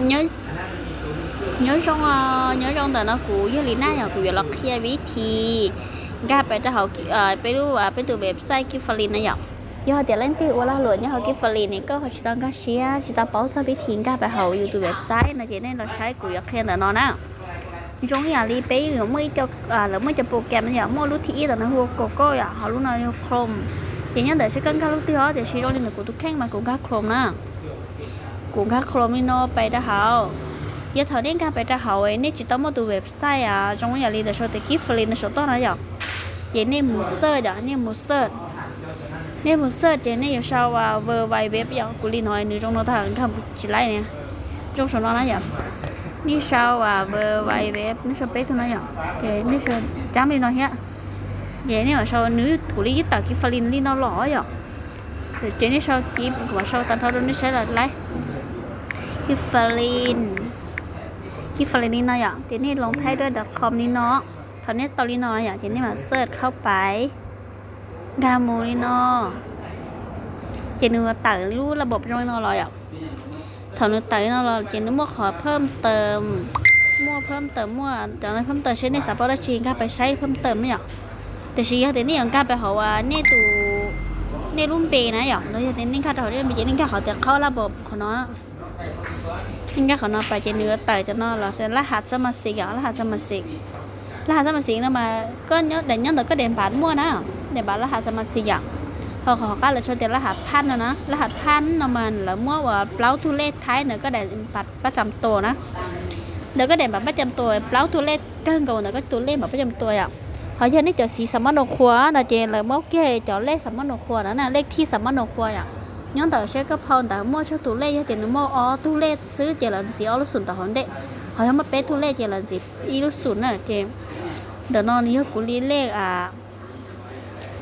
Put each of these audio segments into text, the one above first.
Nyob zoo, nyob zoo ntawm no kuv yog Li Naj yom, kuv yuav los qhia vib thi nkag pais rau hauv peb lub, peb tus website Kifali na yom. Yog hais tias leej twg ua lag luam nyob hauv Kifali ne koj ho tsis tau nkag siab tsis tau paub txog vib thi nkag pais hauv yus tus website no ces nej los saib kuv yuav qhia ntawm no na. Zoo ib yam li peb yuav muaj, lawv muaj cov program yom, muaj lub thib ib ntawm no hu ua Google yom, ho lub no hu ua Chrome. Ces nyob ntawm seb koj nkag lub twg os, tiam sis zoo li ntawm kuv tus kheej mas kuv nkag Chrome na. Kuv nkag Chrome li no pais rau hauv. Yog thaum nej nkag pais rau hauv nej tsis tau muaj tus website zoo yam li ntawm sau tias Kifali no saum toj no yom, ces nej mus search yom, nej mus search, nej mus search ces nej yuav sau www yom, kuv li no nws zoo no tag nkag tsis laib ne. Zoo saum no na yom, nej sau www, nej sau peb tug no yom, ces nej sau cab li no thiab. Ces nej mam sau, nws kuv li yeej tawm Kifali li no los yom. Ces nej sau, kuv mam sau tag nrho rau nej saib los laib. Kifali, Kifali li no yom, ces nej loos thaib dua dot com li no. Thaum nej tau li no yom ces nej mam search khauj pais, nkag mus li no, ces nws tawm lub laj npaum zoo li no los yom. Thaum nws tawm li no los ces nws muaj qhov phawj taws, muaj phawj taws, muaj cov phawj taws seb nej xav paub dab tsi nkag pais saib phawj taws na yom. Tiam sis yog tias nej yuav nkag pais hauv nej tus, nej lub npe na yom, los yog tias nej nkag rau hauv nej lub npe ces nej nkag qhov tias khauj laj npaum qhov no. Nej nkag qhov no pais ces nws yuav tawm cov no los laj has xab mas xis yom, laj has xab mas xis. Laj has xab mas xis no mas koj nyob daim nyob ntawm koj daim npav muaj na, daim npav laj has xab mas xis yom. Ho qhov qab lawv sau tias laj has phaj no na, laj has phaj no mas lawv muab ua plaub tug lej thaib ntawm koj daim npav pab cam tua na. Ntawm koj daim npav pab cam tua plaub tug lej kawg nkaus ntawm koj tus lej npav pab cam tua yom. Ho yog nej cov xiv xam mab nus qhua no ces lawv muab kiag cov lej xam mab nus qhua na, lej thij xam mab nus qhua yom. Nyob ntawm seb koj phau ntawd muaj tsawg tus lej, yog tias nws muaj ob tug lej xwb ces lawv ntxiv ob lub xum ntawd hauv ntej. Ho yog muaj peb tug lej ces lawv ntxiv ib lub xum na. Ces ntawm no nws yog kuv li lej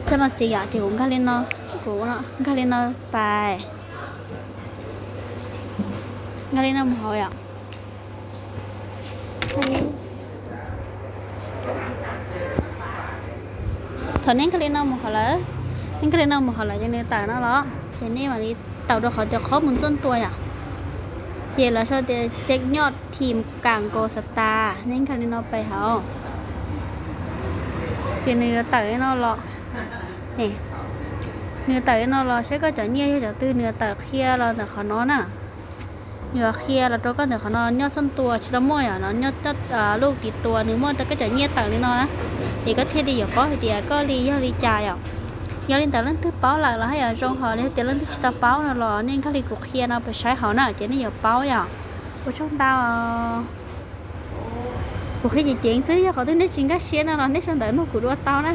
xab mas xis yom, ces kuv nkag li no, kuv nkag li no pais, nkag li no mus hauv yom. Thaum nej nkag li no mus hauv lawm, nej nkag li no mus hauv lawm ces nws tawm no los ces nej mam li tawm rau qhov tias qhob mus txuj tua yom. Ces lawv sau tias xev nyoj thim kam nkaus xav tas, nej nkag li no pais hauv. Ces nws yuav tawm li no los, nws yuav tawm li no los seb koj cov nyiaj yog cov twg, nws yuav tawm qhia los ntawm qhov no na. Nws yuav qhia los rau koj ntawm qhov no, nyob txuj tua tsis tau muaj yom, no nyob lub tiv tua nws muaj rau koj cov nyiaj tawm li no na. Ces koj thiaj li yuav paub hais tias koj li yog li cas yom. Yog li ntawd leej twg paub lawm los haj yam zoo, ho yog tias leej twg tsis tau paub no los nej nkag li kuv qhia no pais saib hauv na ces nej yuav paub yom. Ua tsaug ntau. Kuv qhia ceev ceev xwb, yog qhov twg nej tsis nkag siab no los nej sau ntawv nug kuv dua tau na.